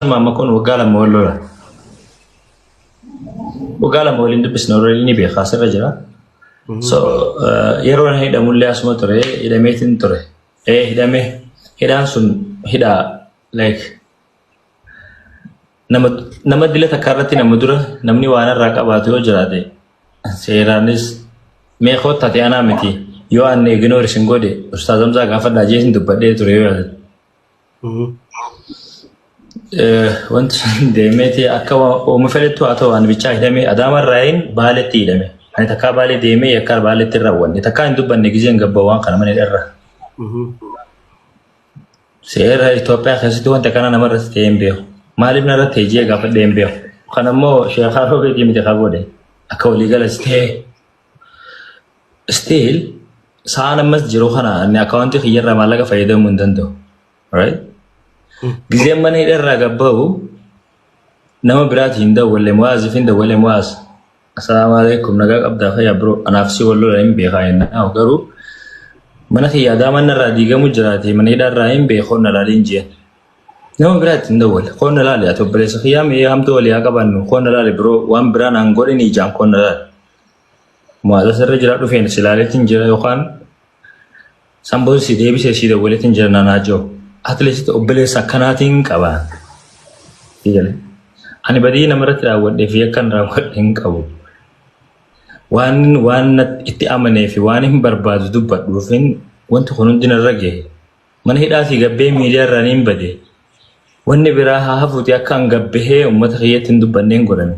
Maamma kun waggaa 2 wal lola. Waggaa 2 waliin dubbisna already ni beeka asirra jira. So yeroo inni hidhamullee asuma ture hidhameetiin ture. Ee hidhame hidhaan sun hidhaa like nama nama dila takka irratti nama dura namni waan irraa qabaatu yoo jiraate seeraanis mee kottate anaa miti yoo anni ignore isin godhe Ustaaz Hamzaa gaafadhaa jeesin dubbadhee ture yoo yaadatu. Wanti sun deemeeti akka ooma fedhettu haa ta'u ani bichaa hidhame Adaama irraayin Baaletti hidhame. Ani takkaa Baalee deemee yakkaa Baaletti hin raawwanne. Takkaa hin dubbanne gizeen gabba waan kana mana hidharra. Seera Itoophiyaa keessatti wanta kana namarratti ta'ee hin beeku. Maaliif narratti ta'e jee gaafadhee hin beeku. Kan ammoo sheekaa roobeetii miti kan godhe. Akka waliigalas ta'e still sa'aan ammas jiru kana inni akkaawuntii kiyyarraa maallaqa fayyadamuu hin danda'u. Right? Gizeen mana hidharraa gabba'u nama biraati hin dawwalle Mu'aaziif hin dawwalle Mu'aaz. Assalaamu alaikum nagaa qabdaa fayyaa bro anaaf si wal lola hin beekaa jennaa garuu mana kiyya adaamaan narraa diigamu jiraate mana hidhaarraa hin beeku na laaliin jeen. Nama biraatti hin dawwalle koon na laali ati obboleessa kiyyaa mee hamtuu walii haa qabaannu koon na laali bro waan biraa naan godhin ijaan koon na laali. Mu'aaz asirra jira dhufeen si laaleetiin jira yookaan San booda si deebisee si dawwaleetiin jira naan haa jiru. At least obboleessa akkanaatiin qaba. Ani badii namarratti raawwadhee fi akkan raawwadhe hin qabu. Waan waan itti amanee fi waan hin barbaadu dubbadhuufin wanti kun hundi narra gahe. Mana hidhaatii gabbee miidiyaa irraa niin bade. Wanni biraa haa hafuuti akka an gabbahee uummata kiyyatti hin dubbanneen godhame.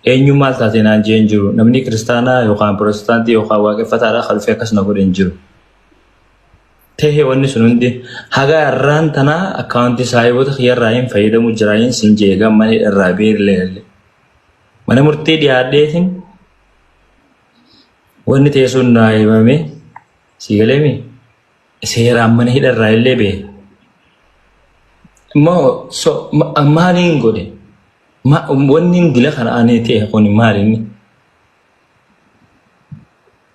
Eenyu maal taate naan jee hin jiru. Namni kiristaanaa yookaan pirotestaantii yookaan waaqeffataadhaa kan dhufee akkas na godhe hin jiru. Tahee wanni sun hundi haga har'aan tanaa akkaawuntii saahiboota kiyyarraa hin fayyadamu jiraayin sin jee egaa mana irraa beellee. Mana murtii dhiyaadheetiin wanni ta'e sun naa himame sii galeemi. Seeraan mana hidharraa illee ba'e. Moo so maaliin godhe? Wanni dila kana ani ta'e kun maali inni?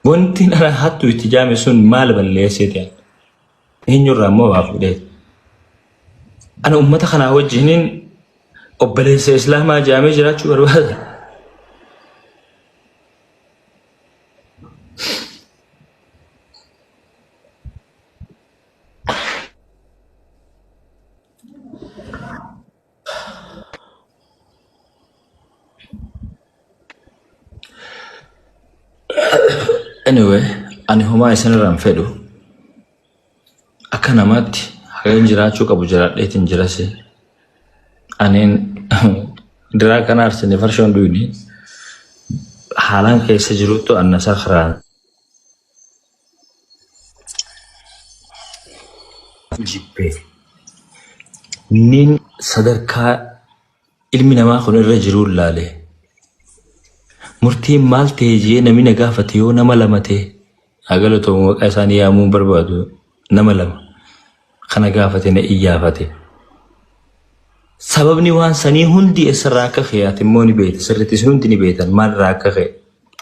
Wanti ana hattu itti jaame sun maal balleessee ta'e? Eenyurraa immoo waa fuudhee? Ana uummata kanaa wajjiniin obboleessa Islaamaa jaamee jiraachuu barbaada. Anyway, ani homaa isinirraa hin fedhu. Akka namaatti hagan jiraachuu qabu jiraadheetiin jirase. Aniin diraa kana arsine farshoon dhuyne haalaan keessa jiruttu anna sakraan jibbe. Nin sadarkaa ilmi namaa kun irra jiruun laale. Murtiin maal ta'e jee namni na gaafate yoo nama 2 ta'e haa galatoomu maqaa isaanii yaamuu hin barbaadu nama 2 kana gaafate na iyyaafate. Sababni waan sanii hundi eessarraa akka ka'e ati immoo ni beekta sirriitti isin hundi ni beektan maalirraa akka ka'e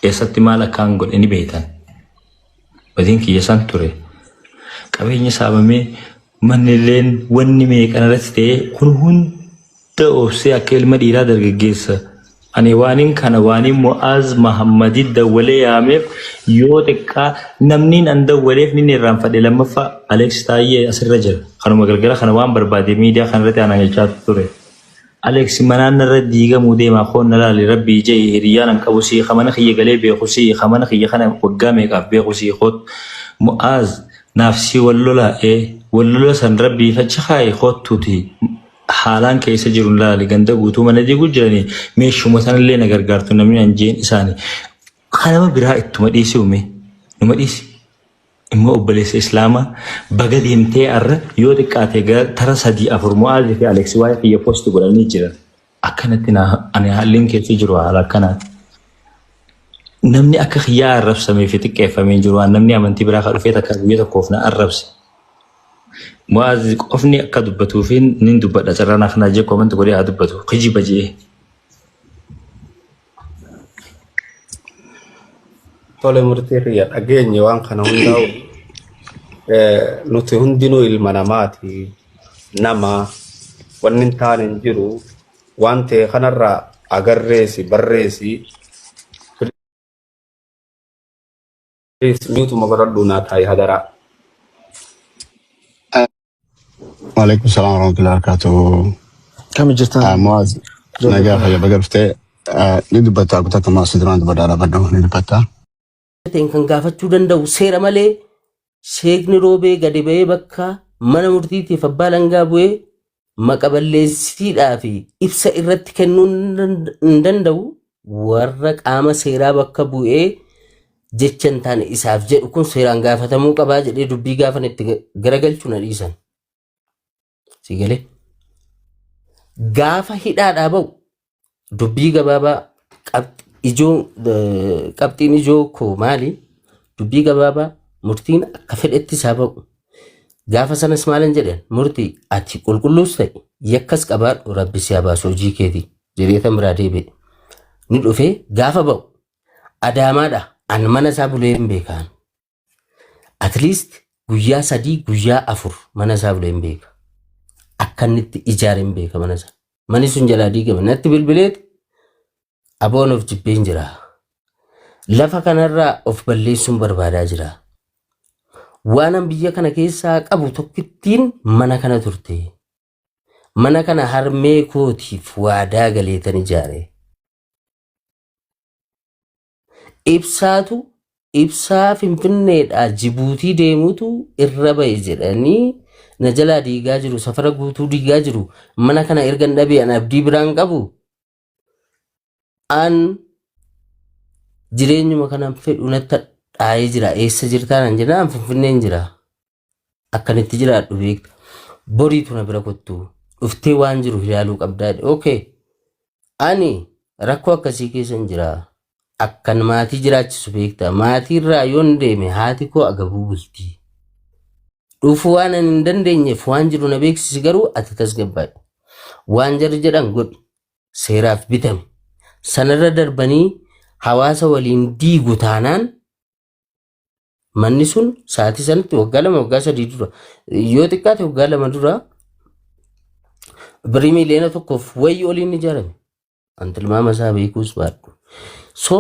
eessatti maal akkaan godhe ni beektan. Badiin kiyya san ture. Qabeenya saamamee mannilleen wanni meeqan irratti ta'ee kun hunda obsee akka ilma dhiiraa dargaggeessa. Ani waanin kana waanin Mu'aaz Mahammadii dawwalee yaameef yoo xiqqaa namniin an dawwaleef nin irraanfadhe lammaffaa Alex Taayyee asirra jira. Kanuma galgala kana waan barbaade miidiyaa kanarratti anaan jechaa ture. Alex manaan narra diigamuu deemaa koon na laali rabbii je'i hiriyyaan an qabu sii ka mana kiyya galee beeku sii ka mana kiyya kana waggaa meeqaaf beeku sii koot Mu'aaz naaf sii wal lolaa ee wal lola san rabbiif achi kaayi koottuuti haalaan keessa jiru na laali ganda guutuu mana diiguu jiranii meeshuma sanallee na gargaartu namni an jeen isaani kanama biraa ittuma dhiisi ume numa dhiisi. Immoo obboleessa Islaamaa baga deemtee arra yoo xiqqaate tara 3 4 Mu'aaz fi Alex waa'ee kiyya post godhanii jiran. Akkanatti na ani haalliin keessa jiru haala akkanaati. Namni akka kiyyaa arrabsamee fi xiqqeeffamee hin jiru. Waan namni amantii biraa ka dhufee takka guyya tokkoof na arrabse. Mu'aaz qofni akka dubbatuu fi nin dubbadha carraa naaf naa jee comment godhee haa dubbatu. Kijiba jee. Tole murtii kiyya dhageenye waan kana hundaa'u nuti hundinuu ilma namaati. Nama Wanni hin taane hin jiru. Waan ta'e kanarraa agarreesi barreesi. Please mute godhadhu naa taa'i hadaraa. Waalaikum salam warahmatullahi wabarakatuh. Kami jirtan? Muaz nagaa Joolle fayya baga dhuftee ni dubbatta kutaa kamaa si duraan dubbadhaa dhaabadhu ni dubbatta. Ta'een kan gaafachuu danda'u seera malee sheekni roobee gadi ba'ee bakka mana murtiitiif abbaa langaa bu'ee maqa balleessiidhaa fi ibsa irratti kennuu hin danda'u warra qaama seeraa bakka bu'ee jecha hin taane isaaf jedhu kun seeraan gaafatamuu qabaa jedhee dubbii gaafan itti garagalchu na dhiisan. Si galee? Gaafa hidhaadhaa ba'u dubbii gabaabaa ijoo qabxiin ijoo koo maali? Dubbii gabaabaa murtiin akka fedhetti isaa ba'u. Gaafa sanas maalan jedhan murtii ati qulqulluus ta'e yakkas qabaadhu rabbi si haa baasu hojii keeti jedhee tan biraa deebi'e. Ni dhufee gaafa ba'u Adaamaadha an mana isaa bulee hin beekaan. At least guyyaa 3 guyyaa 4 mana isaa bulee hin beeka. Akka inni itti ijaare hin beeka mana isaa. Manni sun jalaa diigame. Natti bilbileet aboon of jibbeen jira. Lafa kanarraa of balleessuun barbaadaa jira. Waanan biyya kana keessaa qabu tokkittiin mana kana turte. Mana kana harmee kootiif waadaa galeetan ijaare. Ibsaatu ibsaa Finfinneedhaa Jibuutii deemutu irra ba'e jedhanii na jalaa diigaa jiru, safara guutuu diigaa jiru. Mana kana ergan dhabee an abdii biraan qabu. An jireenyuma kanan fedhu natti dhaayee jira. Eessa jirtaa naan jennaan an Finfinneen jira. Akkan itti jiraadhu beekta. Boriitu na bira kottu. Dhuftee waan jiru ilaaluu qabdaa. Okay. Ani rakkoo akkasii keessan jira. Akkan maatii jiraachisu beekta. Maatii irraa yoon deeme haati koo agabuu bulti. Dhufuu waan ani hin dandeenyeef waan jiru na beeksisi garuu ati tasgabbaa'i. Waan jarri jedhan godhi. Seeraaf bitami. Sanarra darbanii hawaasa waliin diigu taanaan manni sun sa'aatii sanatti waggaa 2 waggaa 3 dura yoo xiqqaate waggaa 2 dura birrii 1,000,000f wayii oliin ijaarame. An tilmaama isaa beekuus baadhu. So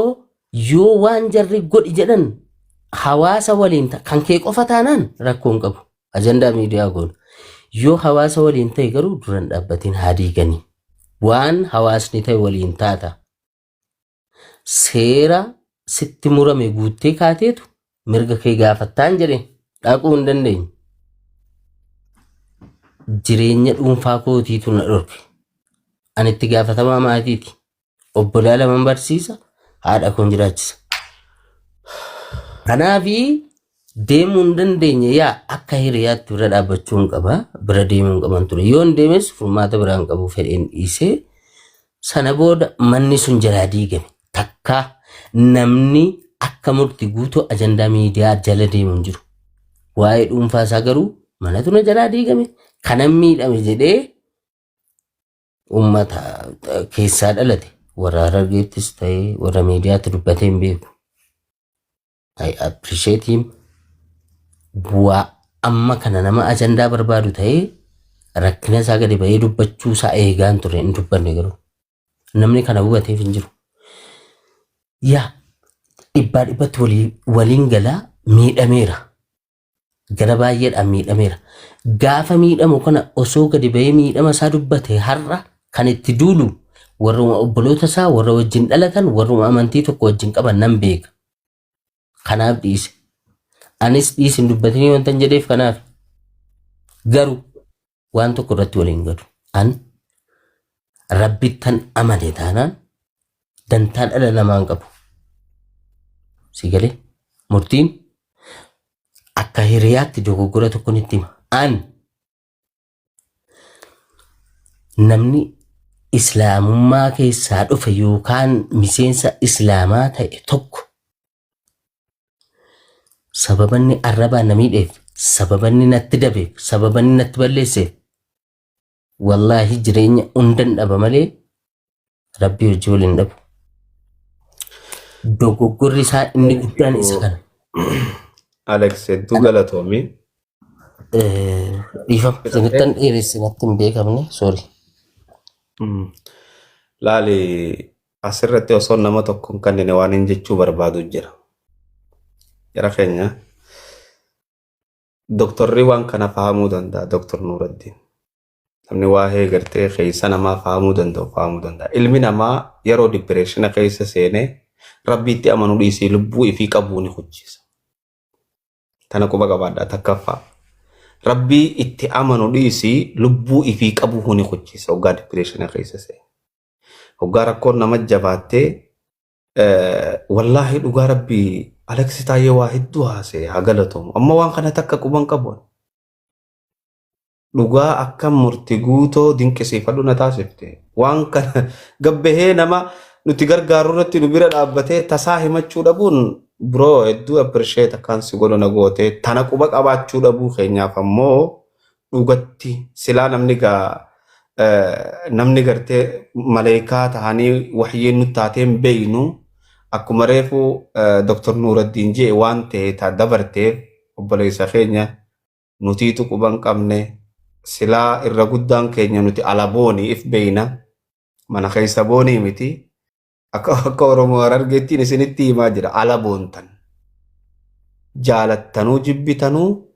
yoo waan jarri godhi jedhan hawaasa waliin kan kee qofa taanaan rakkoo hin qabu. Ajandaa miidiyaa goona. Yoo hawaasa waliin ta'e garuu duran dhaabbatiin haa diiganii. Waan hawaasni ta'e waliin taata. Seera sitti murame guuttee kaateetu mirga kee gaafattaan jedheen dhaquu hin dandeenye. Jireenya dhuunfaa kootiitu na dhorke. Ani itti gaafatamaa maatiiti. Obbolaa laman barsiisa, haadha koon jiraachisa. Kanaafi deemuu hin dandeenye yaa akka hiriyaatti bira dhaabbachuu hin qaba, bira deemuu hin qaban ture. Yoon deemes furmaata biraa hin qabu fedheen dhiisee Sana booda manni sun jalaa diigame. Takkaa namni akka murti guutuu ajandaa miidiyaa jala deemu hin jiru. Waa'ee dhuunfaa isaa garuu manatu na jalaa diigame kanan miidhame jedhee uummata keessaa dhalate warra Harargeettis ta'ee warra miidiyaatti dubbatee hin beeku. I appreciate him. Bu'aa amma kana nama ajandaa barbaadu ta'ee rakkina isaa gadi ba'ee dubbachuu isaa eegaan ture hin dubbanne garuu. Namni kana hubateef hin jiru. Yaa dhibbaa dhibbatti waliin galaa miidhameera. Gara baay'eedhaan miidhameera. Gaafa miidhamu kana osoo gadi ba'ee miidhama isaa dubbate har'a kan itti duulu warruma obboloota isaa warra wajjin dhalatan warruma amantii tokko wajjin qaban nan beeka. Kanaaf dhiise. Anis dhiisi hin dubbatinii wantan jedheef kanaaf. Garuu waan tokko irratti waliin galu. An rabbittan amane taanaan dantaa dhala namaa hin qabu. Si galee murtiin akka hiriyaatti dogoggora tokko nitti hima. An namni islaamummaa keessaa dhufe yookaan miseensa islaamaa ta'e tokko sababa inni arrabaan na miidheef, sababa inni natti dabeef, sababa inni natti balleesseef wallaahi jireenya hundan dhaba malee rabbii hojii waliin dhabu. Dogoggorri isaa inni guddaan isa kana. Alex hedduu galatoomi. Dhiifama isinittan dheeresse natti hin beekamne, sorry. Laali, asirratti osoo nama tokko hin kennine waan hin jechuu barbaadu jira. Jara keenya, doktorri waan kana fahamuu danda'a, Doktor Nuuraddiin. Namni waa'ee gartee keessa namaa fahamuu danda'u fahamuu danda'a. Ilmi namaa yeroo depression keessa seenee rabbiitti amanuu dhiisee lubbuu ifii qabuu ni hojjisa. Tana quba qabaadhaa takkaffaa. Rabbii itti amanu dhiisii lubbuu ifii qabuu ni hojjisa hoggaa depression keessa seene. Hoggaa rakkoon nama jabaattee, wallaahi dhugaa rabbii Aleksi Taayyee waa hedduu haasee haa galatoomu. Amma waan kana takka quban qabu. Dhugaa akka murti guutoo dinqisiifadhu na taasifte. Waan kana gabbahee nama nuti gargaaru irratti nu bira dhaabbatee tasaa himachuu dhabuun, bro, hedduu appreciate akkaan si godhu na goote. Tana quba qabaachuu dhabuu keenyaaf ammoo dhugatti silaa namni gaa namni gartee maleekaa tahanii waxyiin nu taateen beeynu akkuma reefu Dr. Nuuraddiin jee waan ta'e ta dabarteef obboleessa keenya nutiitu quban qabne. Silaa irra guddaan keenya nuti ala boonii if beeyna, mana keessa boonii miti. Akka Oromoo Harargeettiin isinitti himaa jira, ala boontan, jaalattanuu jibbitanuu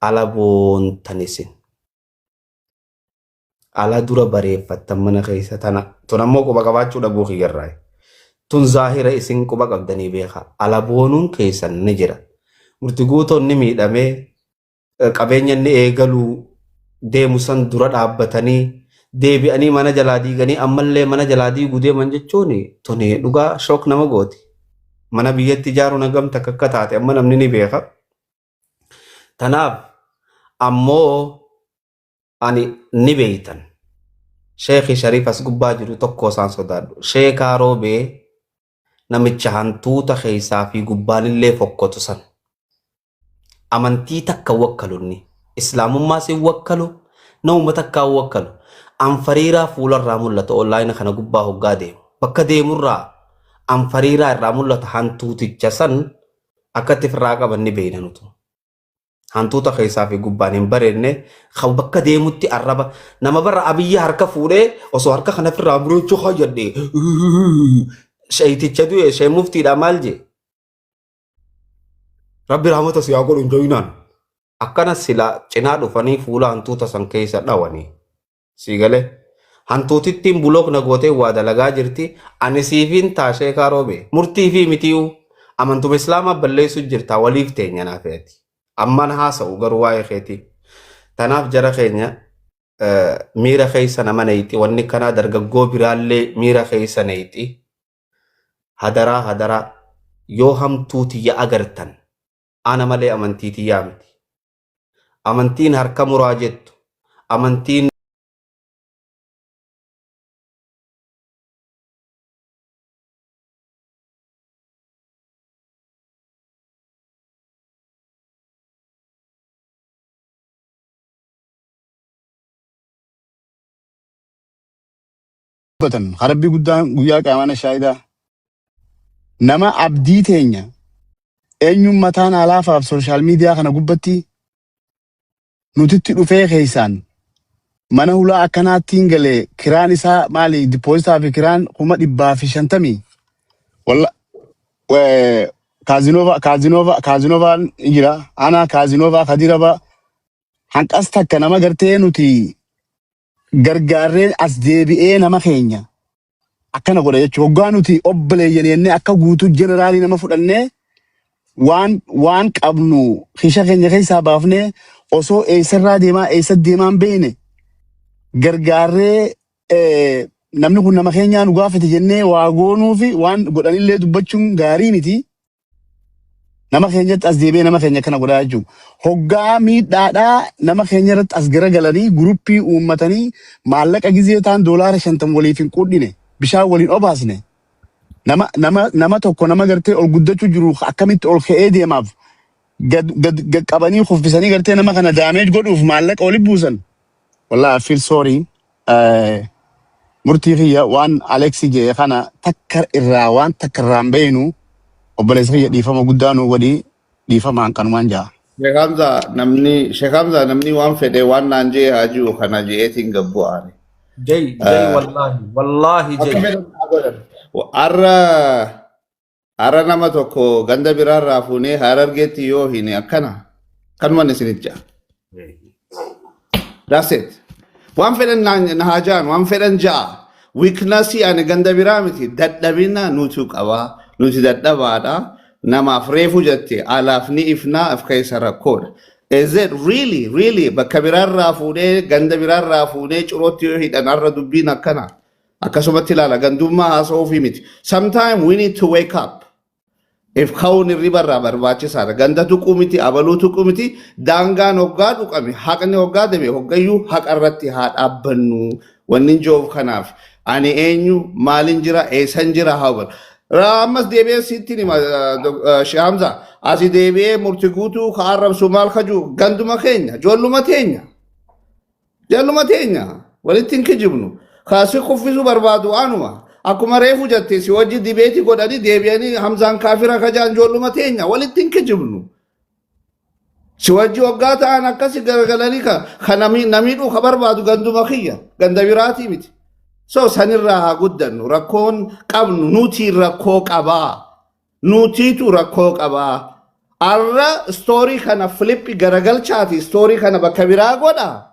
ala boontan. Isin ala dura bareeffattan mana keessa tana. Tun ammoo quba qabaachuu dhabuu kiyyarraa. Tun zaahira isin quba qabdanii beeka. Ala boonuun keessan ni jira. Murti guutoon ni miidhamee qabeenya inni eegaluu deemu san dura dhaabbatanii deebi'anii mana jalaa diiganii ammallee mana jalaa diiguu deeman jechuun tuni dhugaa shock nama gooti. Mana biyyatti ijaaruun hagam takka akka taate amma namni ni beeka. Tanaaf ammoo ani ni beeytan. Sheekhi Shariif as gubbaa jiru tokko isaan sodaadhu. Sheekaa Roobee namicha hantuuta keessaa fi gubbaanillee fokkotu san. Amantii takka wakkalunni. Islaamummaa sin wakkalu, namuma takkaa wakkalu. Anfariiraa fuularraa mul'ata online kana gubbaa hoggaa deemu. Bakka deemurraa anfariiraa irraa mul'ata. Hantuuticha san akkatti ofirraa qaban ni beeyna nutu. Hantuuta keessaa fi gubbaan hin bareedne kan bakka deemutti arraba nama barra Abiyyi harka fuudhee osoo harka kana ofirraa mureechuu hayyadhe sheeyticha du'e shee muftiidha maal jee, rabbi rahmata si haa godhu hin joyinaan akkana sila cinaa dhufanii fuula hantuuta san keessa dhawanii sii galee. Hantuutittiin block na gootee waa dalagaa jirti. Ani siifiin taashee kaaroobe murtii fi mitii'u amantuma islaamaa balleessu jirta. Waliif teenya naa feeti amman haasa'u garuu waa'ee keetii. Tanaaf jara keenya, miira keessa nama neeyxi wanni kanaa, dargaggoo biraallee miira keessa neeyxi. Hadaraa, hadaraa, yoo hamtuu tiyya agartan ana malee amantii tiyyaa miti. Amantiin harka muraa jettu amantiin dubbatan harabbii guddaan guyyaa qiyaamaa shaayidaa nama abdii teenya eenyuun mataan alaafaaf social media kana gubbatti nutitti dhufee keessaan mana hulaa akkanaattiin galee kiraan isaa maali, depositaa fi kiraan 150,000. Walla kaazinova kaazinova kaazinovaan jira ana kaazinovaa kadiraba hanqas takka nama gartee nuti gargaarreen as deebi'ee nama keenya akkana godha jechuudha. Hoggaa nuti obboleeyyan jennee akka guutuu jeneraalii nama fudhannee waan qabnu kisha keenya keessaa baafnee osoo eessarraa deemaa eessa deemaa hin beekne gargaarree, namni kun nama keenyaa nu gaafate jennee waa goonuu fi waan godhanillee dubbachuun gaarii miti. Nama keenyatti as deebi'ee nama keenya kana godhaa jechuudha. Hoggaa miidhaadhaa nama keenya irratti as garagalanii guruppii uummatanii maallaqa gizee ta'an $50 waliif hin qudhine, bishaan waliin obaasne, nama tokko nama gartee ol guddachuu jiru akkamitti ol ka'ee deemaaf gad gad gad qabanii kuffisanii gartee nama kana damage godhuuf maallaqa oli buusan. Wallahi I feel sorry. Murtii kiyya waan Alexi jedhe kana takka irraa waan takka irraa hin beeknu. Obboleessa kiyya, dhiifama guddaa nu godhi, dhiifamaan kanumaan jaa. Sheekh Hamza namni Sheekh Hamza namni waan fedhe waan naan jee haa jiru kana jeetiin gabbu aane. Jay, jay, wallaahi, wallaahi Akka jay. fedhan haa godhan. Har'a har'a nama tokko ganda biraarraa fuunee Harargeetti yoo hine akkana kanuman isinit ja'a. That's it. Waan fedhan na haa ja'an, waan fedhan ja'a. Weaknessii ani ganda biraa miti. Dadhabina nutu qaba. Nuti dadhabaadha. Namaaf reefu jette alaaf ni ifnaa af keessa rakkoodha. Is it really, really bakka biraarraa fuudhee ganda biraarraa fuudhee cirootti yoo hidhan har'a dubbiin akkana. Akkasumatti ilaala gandummaa haasa'uufii miti. Sometime we need to wake up. If ka'uun hirriba irraa barbaachisaadha. Ganda tuquu miti, abaluu tuquu miti, daangaan hoggaa tuqame, haqni hoggaa deme, hoggayyuu haqa irratti haa dhaabbannu. Wanni hin jiruuf kanaaf. Ani eenyu, maalin jira, eessan jira haa hubannu. Ammas deebi'ee sitti hima, Sheekh Hamza. Asi deebi'ee murti guutuu ka arrabsu maal kaju ganduma keenya, ijoolluma teenya. Jalluma teenya walitti hin kijibnu. Kaasi kuffisuu barbaadu anuma. Akkuma reefu jette si wajji debate godhanii deebi'anii Hamzaan kaafira kajaan ijoolluma teenya walitti hin kijibnu. Si wajji waggaa ta'an akkasi garagalanii ka namiidhuu ka barbaadu ganduma kiyya ganda biraatii miti. So sanirraa haa guddannu rakkoon qabnu nuti rakkoo qabaa. Nutiitu rakkoo qabaa. Arra story kana flip garagalchaati story kana bakka biraa godha.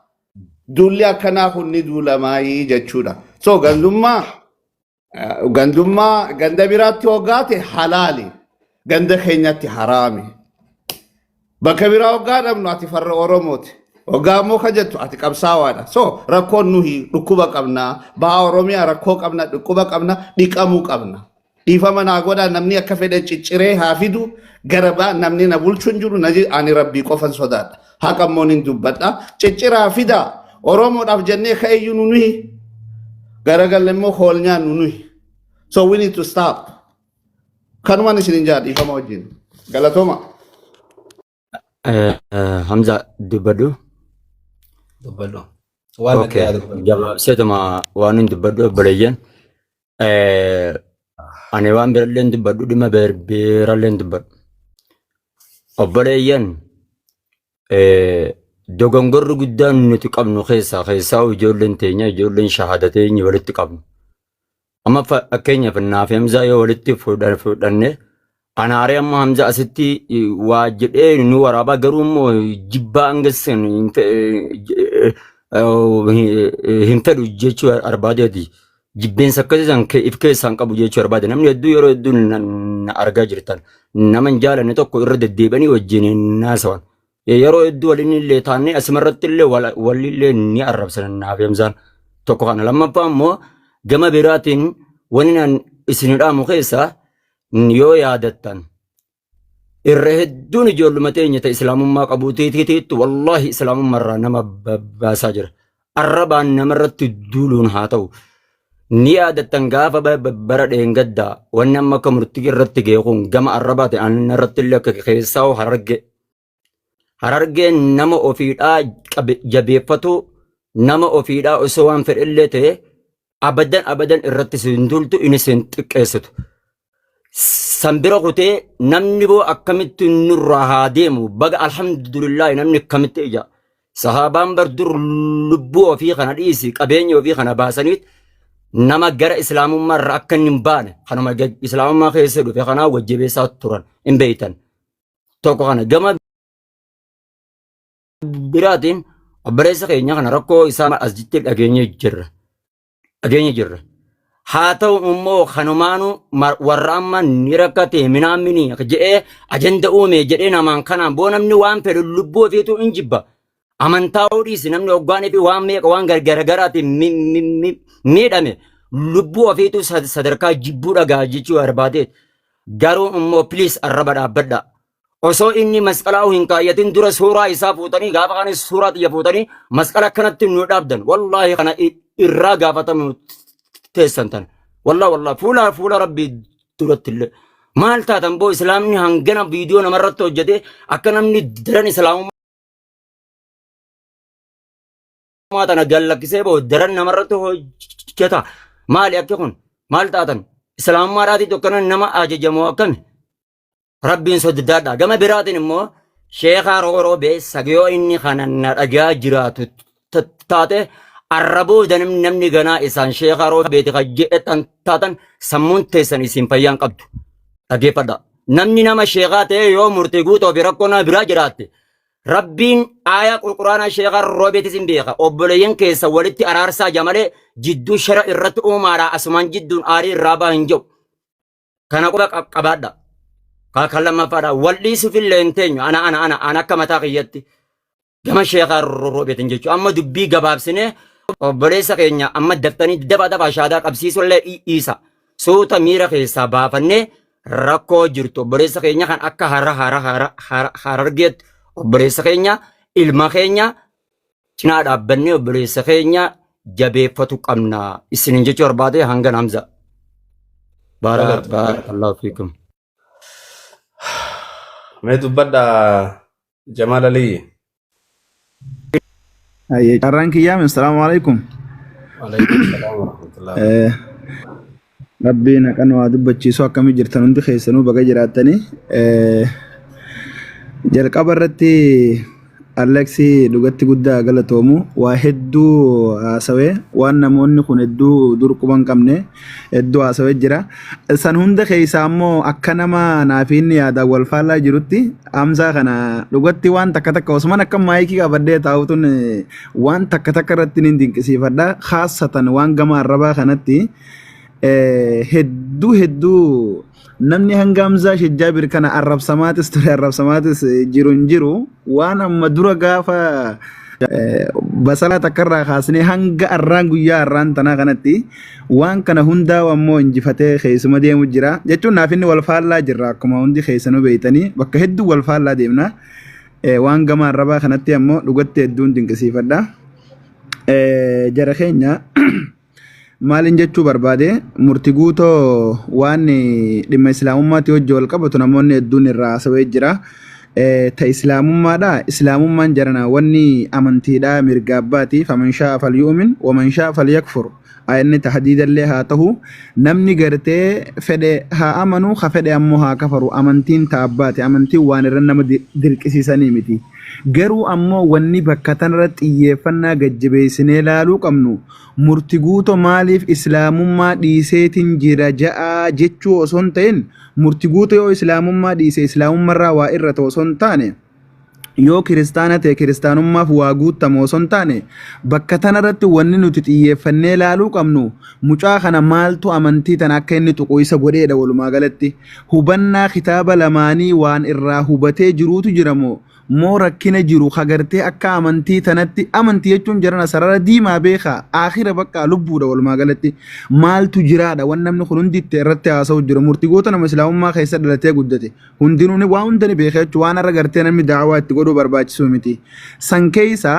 Duulli akkanaa kun ni duulamaayii jechuudha. So gandummaa ganda biraatti hoggaate halaali. Ganda keenyatti haraami. Bakka biraa hoggaa dhabnu ati farra Oromooti. Hoggaa immoo ka jettu ati qabsaawaadha. So rakkoon nuyi dhukkuba qabna. Baha Oromiyaa rakkoo qabna, dhukkuba qabna, dhiqamuu qabna. Dhiifama naa godhaa namni akka fedhe cicciree haa fidu gara baa namni na bulchu hin jiru ani rabbii qofan sodaadha. Haqa immoo nin dubbadha. Cicciraa fidaa Oromoodhaaf jennee ka'eyyuu nu nuyi garagalle immoo hool nyaannu nuyi. So we need to stop. Kanumaan isin hin jaa dhiifama wajjin. Galatooma. Hamza dubbadhu. Dubbadhu. Waan Okay. nagaya dubbadhu. Gabaabseetuma waan hin dubbadhu obboleeyyan. Ani waan birallee hin dubbadhu dhimma birallee hin dubbadhu. Obboleeyyan dogongorri guddaan nuti qabnu keessaa ijoolleen teenya ijoolleen shahaada teenya walitti qabnu. Amma fakkeenyaaf naaf Hamzaa yoo walitti fudhanne anaaree amma Hamza asitti waa jedhee nu waraabaa garuu immoo jibbaa hanga san hin fedhu jechuu barbaadeeti. Jibbeensa akkasii san if keessaan qabu jechuu barbaade. Namni hedduu yeroo hedduu na argaa jirtan. Nama hin jaalanne tokko irra deddeebi'anii wajjin hin haasawan. Yeroo hedduu waliin illee taannee asumarratti illee walillee ni arrabsan naaf Hamzaan. Tokko kana lammaffaa immoo gama biraatiin wani an isin dhaamu keessaa yoo yaadattan irra hedduun ijoolluma teenya ta islaamummaa qabuutiitiitti wallaahi islaamummaa irraa nama baasaa jira. Arrabaan namarratti duuluun haa ta'u. Ni yaadattan gaafa bara dheengaddaa wanni amma akka murtii irratti ga'e kun gama arrabaatiin aannan irratti illee akka keessaa hararge. Harargeen nama ofiidhaa jabeeffatu nama ofiidhaa osoo waan fedhellee ta'e abadan abadan irratti sin tultu inni sin xiqqeessitu. San bira kutee namni boo akkamitti nurraa haa deemu baga alhamdulillahi namni akkamitti ija. Sahaabaan bar dur lubbuu ofii kana dhiisi qabeenya ofii kana baasaniit nama gara islaamummaa irra akka inni hin baane kanuma islaamummaa keessa dhufe kanaa wajjabeessaa turan hin beeytan. Tokko kana gama biraatiin obboleessa keenya kana rakkoo isaa as jitti dhageenye jirra. Dhageenye jirra. Haa ta'u immoo kanumaanuu warra amma ni rakkate minaamini jedhee ajanda uume jedhee namaan kanaan boo namni waan fedhu lubbuu ofiitu hin jibba. Amantaa dhiisi namni hoggaanii fi waan meeqa waan gargaraatiin miidhame lubbuu ofiitu sadarkaa jibbuu dhagaa jechuu barbaade. Garuu immoo please arraba dhaabbadha. Osoo inni masqalaa hin kaayyatin dura suuraa isaa fuutanii gaafa kana suuraa xiyya fuutanii masqala akkanatti nu dhaabdan. Wallaahi kana irraa gaafatamu teessan tana. Wallaahi wallaahi fuula fuula rabbii duratti illee. Maal taatan boo islaamni hangana viidiyoo namarratti hojjete akka namni daran islaamummaa tana gallakkisee boo daran namarratti hojjeta. Maali akki kun? Maal taatan? Islaamummaadhaatii tokko nama ajajamoo akkami? Rabbiin sodaadha. Gama biraatiin immoo Sheekha Roobee sagayoo inni kana na dhagaa jiraatu taate arra booda namni ganaa isaan Sheekha Roobeeti kan jedhetan taatan sammuun teessan isin fayyaan qabdu. Dhageeffadha. Namni nama sheekaa ta'e yoo murtii guutoo fi rakkoo nama biraa jiraatte Rabbiin aayaa qulquraanaa Sheekha Roobeetis hin beeka. Obboleeyyan keessa walitti araarsaa jamalee jidduu shara irratti uumaadha asumaan jidduun aarii irraa baa hin jiru. Kana quba qabaadha. Kan lammaffaadha. Wal dhiisuuf illee hin teenyu. Ana ana ana ana akka mataa kiyyatti. Gama sheekaa roobeetiin jechuudha. Amma dubbii gabaabsinee obboleessa keenya amma daftanii dafa dafa shaadaa qabsiisuu illee dhiisa. Suuta miira keessaa baafannee rakkoo jirtu obboleessa keenya kan akka hara hara hara hara harargeetti obboleessa keenya ilma keenya cinaa dhaabbannee obboleessa keenya jabeeffatu qabna isinin jechuu barbaade hangan Hamza. Baarakallahu fiikum. Mee dubbadha Jamaal Aliyyi. Ayyee carraan kiyyaame assalaamu alaikum. Waalaikum salaam wa rahmatullahi. Rabbiin haqa nu haa dubbachiisu akkamii jirtan hundi keessanuu baga jiraattanii. Jalqaba irratti Aleksi dhugatti guddaa galatoomu waa hedduu haasawee waan namoonni kun hedduu dur quba hin qabne hedduu haasawee jira. San hunda keessaa immoo akka nama naafi inni yaadaan wal faallaa jirutti Hamzaa kana dhugatti waan takka takka osuman akka maayikii qabadhee taa'utuun waan takka takka irratti ni dinqisiifadha. Khaasatan waan gama arrabaa kanatti hedduu hedduu namni hanga Hamzaa Shejjaabir kana arrabsamaatis ture arrabsamaatis jiru hin jiru waan amma dura gaafa basalaa takkarraa kaasnee hanga arraan guyyaa arraan tanaa kanatti waan kana hundaa ammoo injifatee keessuma deemu jira jechuun naaf inni wal faallaa jirra akkuma hundi keessanuu beeytanii bakka hedduu wal faallaa deemna waan gama arrabaa kanatti ammoo dhugatti hedduun dinqisiifadha jara keenya. Maalin jechuu barbaade murti guutoo waan dhimma islaamummaatti hojii wal qabatu namoonni hedduun irraa haasawee jira. Ta islaamummaadha. Islaamummaan jarana wanni amantiidha mirga abbaati. Faman shaa'a falyu'min waman shaa'a falyakfur. Ayanni tahdiidallee haa ta'u namni gartee fedhe haa amanu ka fedhe ammoo haa kafaru amantiin ta abbaati. Amantiin waan irra nama dirqisiisanii miti. Garuu ammoo wanni bakka tanarra xiyyeeffannaa gajjabeessinee laaluu qabnu Murti Guuto maaliif Islaamummaa dhiiseetin jira ja'aa jechuu osoo hin ta'in Murti Guuto yoo Islaamummaa dhiise Islaamummarraa waa irrata osoo hin taane yoo kiristaana ta'e kiristaanummaaf waa guuttama osoo hin taane bakka tanarratti wanni nuti xiyyeeffannee laaluu qabnu mucaa kana maaltu amantii tana akka inni tuqu isa godheedha walumaa galatti hubannaa kitaaba lamaanii waan irraa hubatee jiruutu jira moo moo rakkina jiru ka gartee akka amantii tanatti amantii jechuun jarana sarara diimaa beekaa aakhira bakka lubbuudha walumaa galatti maaltu jiraadha wan namni kun hundi itti irratti haasa'u jiru murtii goota nama islaamummaa keessa dhalatee guddate hundinuu ni waa hunda ni beeka jechuun waan har'a gartee namni daawaa itti godhuu barbaachisuu miti san keessa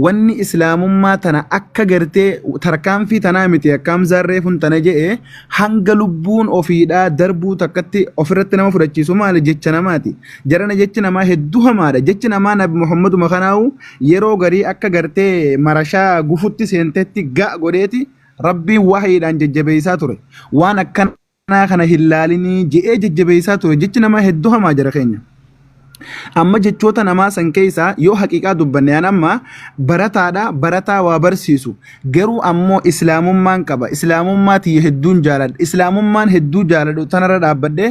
wanni islaamummaa tana akka gartee tarkaanfii tanaa miti akka Hamzaan reefun tana je'e hanga lubbuun ofiidhaa darbuu takkatti ofirratti nama fudhachiisu maali jecha namaati Jarana jechi namaa hedduu hamaadha. Jechi namaa Nabi Muhammaduma kanaawu yeroo garii akka gartee marashaa gufutti seentetti ga godheeti Rabbiin wahayiidhaan jajjabeessaa ture. Waan akkanaa kana hin laalinii je'ee jajjabeessaa ture. Jechi namaa hedduu hamaa jara keenya. Amma jechoota namaa san keessaa yoo haqiiqaa dubbanne an amma barataadha barataa waa barsiisu garuu ammoo islaamummaan qaba islaamummaa tiyya hedduun jaaladha islaamummaan hedduu jaaladhu tanarra dhaabbadhe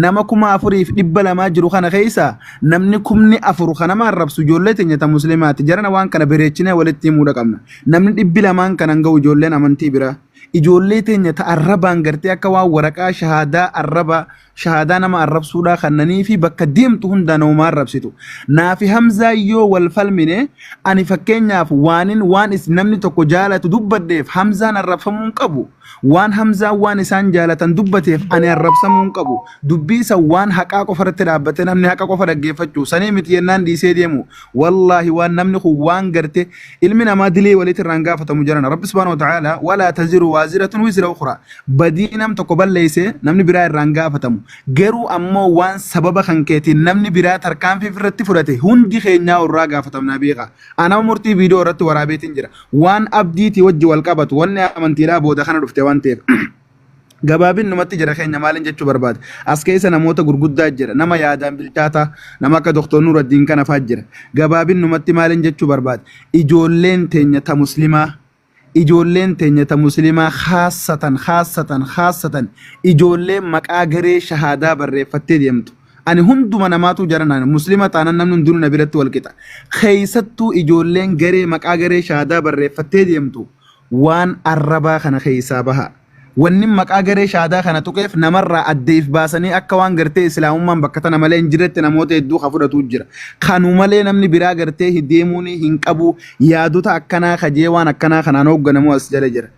Nama 4200 jiru kana keessa namni 4000 ka nama arrabsu ijoollee teenya ta muslimaati. Jarana waan kana bareechinee walitti himuudha qabna. Namni 200 kana hin ga'u ijoolleen amantii biraa. Ijoollee teenya ta arrabaan gartee akka waan waraqaa shahaadaa arraba shahaadaa nama arrabsuudhaa kannanii fi bakka deemtu hundaa namuma arrabsitu. Naafi Hamzaa yoo wal falmine ani fakkeenyaaf waanin waan is namni tokko jaalatu dubbadheef Hamzaan arrabfamuu hin qabu. Waan Hamzaan waan isaan jaalatan dubbateef ani arrabsamuu hin qabu. Dubbii san waan haqaa qofa irratti dhaabbatee namni haqa qofa dhaggeeffachuu sanii miti jennaan dhiisee deemu. Wallaahi waan namni kun waan garte ilmi namaa dilii walitti irraan gaafatamu jarana. Rabbi subhaanahu wa ta'ala walaa taziru waaziratun wizra ukhra. Badii nam tokko balleesse namni biraa irraan gaafatamu. Garuu ammoo waan sababa kan keetiin namni biraa tarkaanfii irratti fudhate hundi keenyaa irraa gaafatamnaa beeka. Anama murtii viidiyoo irratti waraabeetiin jira. Waan abdiitii wajji wal qabatu wanni amantiidhaa booda kana dhufte waan ta'eef. Gabaabinumatti jara keenya maalin jechuu barbaade? As keessa namoota gurguddaa jira. Nama yaadaan bilchaataa, nama akka Dr. Nuraddiin kana fa'aa jira. Gabaabinumatti maalin jechuu barbaade? Ijoolleen teenya ta muslimaa, ijoolleen teenya ta muslimaa khaassatan, khaassatan, khaassatan ijoolleen maqaa garee shahaadaa barreeffattee deemtu. Ani hunduma namaatu jaranaan muslima taanan namni hundinuu na biratti wal qixa. Keessattuu ijoolleen garee maqaa garee shahaadaa barreeffattee deemtu waan arrabaa kana keessaa baha. Wannin maqaa garee shahaadaa kana tuqeef namarraa adda if baasanii akka waan gartee islaamummaan bakka tana malee hin jirretti namoota hedduu ka fudhatu jira. Kanu malee namni biraa gartee deemuun hin qabu yaadota akkanaa kajee waan akkanaa kanaan hoogganamu as jala jira.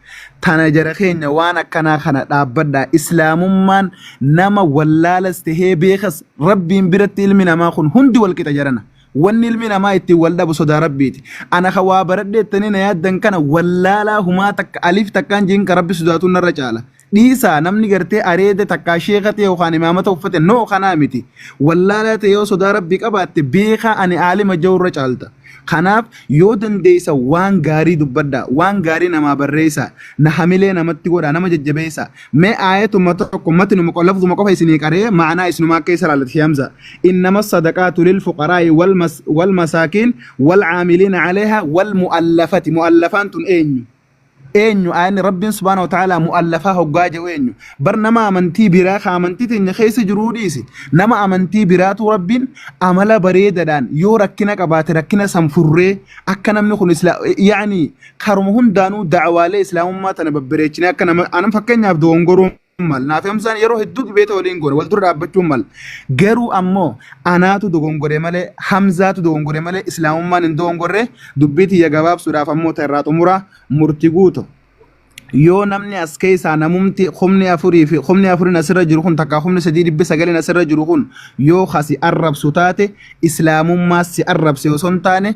Tana jara keenya waan akkanaa kana dhaabbadhaa. Islaamummaan nama wallaalas tahee beekas Rabbiin biratti ilmi namaa kun hundi wal qixa jarana. Wanni ilmi namaa ittiin wal dhabu sodaa Rabbiiti. Ana ka waa baradheettanii na yaaddan kana wallaalaa humaa takka alif takkaan jiin ka Rabbi sodaatuun narra caala. Dhiisaa namni gartee areeda takkaa sheeka ta'e yookaan imaamata uffate noo kanaa miti. Wallaalaa ta'e yoo sodaa Rabbii qabaatte beekaa ani aalima ja'urra caalta. Kanaaf yoo dandeessa waan gaarii dubbadhaa, waan gaarii namaa barreessaa, na hamilee namatti godhaa, nama jajjabeessaa. Mee aayatuma tokko matinuma lafzuma qofa isinii qaree ma'anaa isinumaa keessa ilaalati Hamza. Innama sadaqaatu lil fuqaraa'i wal masaakiin wal caamiliina caleeha wal mu'allafati. Mu'allafaan tun eenyu? Eenyu ayanni Rabbiin subhaanahu wa ta'aalaa mu'allafaa hoggaa jedhu eenyu? Bar nama amantii biraa ka amantii teenya keessa jiruu dhiisi. Nama amantii biraatu Rabbiin amala bareedaadhaan yoo rakkina qabaate rakkina san furree akka namni kun isla yaani karuma hundaanuu da'awaalee islaamummaa tana babbareechinee akka nama anan fakkeenyaaf dogongoruu mal naaf Hamzaan yeroo hedduu dibeeta waliin goone wal dura dhaabbachuun mal garuu ammoo anaatu dogongore malee Hamzaatu dogongore malee islaamummaan hin dogongorre. Dubbii tiyya gabaabsuudhaaf ammoo ta irraa xumuraa murti guuto yoo namni as keessaa namumti 4000 fi 4000 asirra jiru kun takkaa 3900 asirra jiru kun yoo kasi arrabsu taate islaamummaa si arrabse osoo hin taane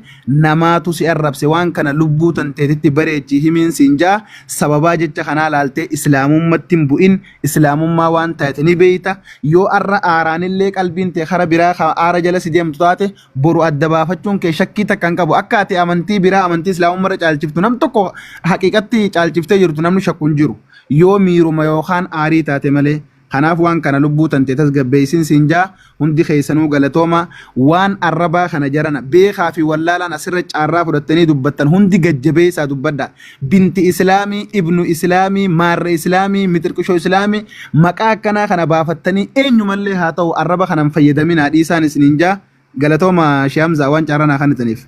namaatu si arrabse. Waan kana lubbuu tanteetitti bareechii himiin siin jaa. Sababaa jecha kanaa laaltee islaamummatti hin bu'in. Islaamummaa waan taate ni beeyta. Yoo arra aaraanillee qalbiin tee kara biraa ka aara jala si deemtu taate boru adda baafachuun kee shakkii takka hin qabu. Akka ati amantii biraa amantii islaamummaa irra caalchiftu nam tokko haqiiqatti caalchiftee jirtu namni shakku hin jiru yoo miiruma yookaan aarii taate malee. Kanaaf waan kana lubbuu tante tasgabbeessin siin jaa. Hundi keessanuu galatooma. Waan arrabaa kana jarana beekaa fi wallaalaan asirra caarraa fudhattanii dubbattan hundi gajjabeessaa dubbadha. Binti islaamii, ibnu islaamii, maarre islaamii, mixirqishoo islaamii maqaa akkanaa kana baafattanii eenyumallee haa ta'u arraba kanan fayyadaminaa dhiisaan isiniin jaa. Galatooma Shee Hamzaa waan caarraa naa kennitaniif.